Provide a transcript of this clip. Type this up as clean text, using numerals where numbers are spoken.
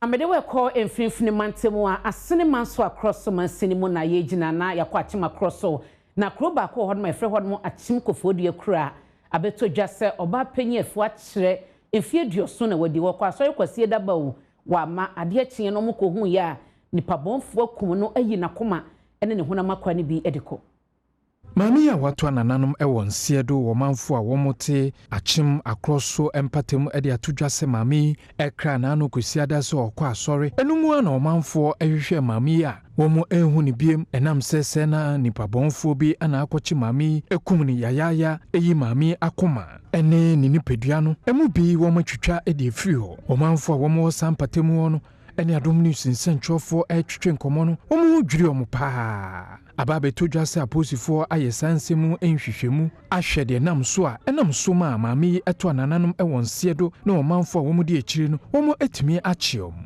Mede wo rekɔ mfinimfini mantam a Asene Manso Akorɔso mansini mu na yɛgyina na yɛakɔ Akyem Akorɔso. Na kuro baako wɔ hɔnom a yɛfrɛ hɔnom Akyem Kofoɔdua kuro a abɛtɔ dwa sɛ ɔbaa panyin afua akyerɛ mfeɛ aduɔson na wadi. Wɔkɔ asɔre kwasie daba o, wamma. Adeɛ kyeeɛ no wɔkɔhuiɛ a nipabɔnfoɔ akum no ayi n'akoma ne ne honam akwaa no bi de kɔ. Maame yi a watoa nananom wɔ nseɛ do wɔ ɔmanfo a wɔte Akyem Akorɔ so mpatamu de ato dwa sɛ maame yi kraa n'ano Kwasiada sɛ ɔrekɔ asɔre. Ɛno mu ara na ɔmanfoɔ hwehwɛɛ maame yi a wɔn anhu no biom ɛnam sɛ sɛ na nipa bɔnfoɔ bi na akɔkye maame yi akum no yayaaya ayi maame yi akoma ne ne nipadua no mu bi wɔn atwitwa de afiri hɔ. Ɔmanfoɔ a wɔwɔ saa mpatamu hɔ no ne Adom News nsɛnkyerɛwfoɔ retwetwe nkɔmmɔ no, wɔn ho dwiri wɔn paa. Aba abɛtɔ dwa sɛ apolisifoɔ ayɛ saa nsɛm mu nhwehwɛmu ahwɛ deɛ ɛnam so a ɛnam so maa maame yi toa nananom wɔ nseɛ do ne ɔmanfoɔ a wɔdi akyire no wɔatumi akye wɔn.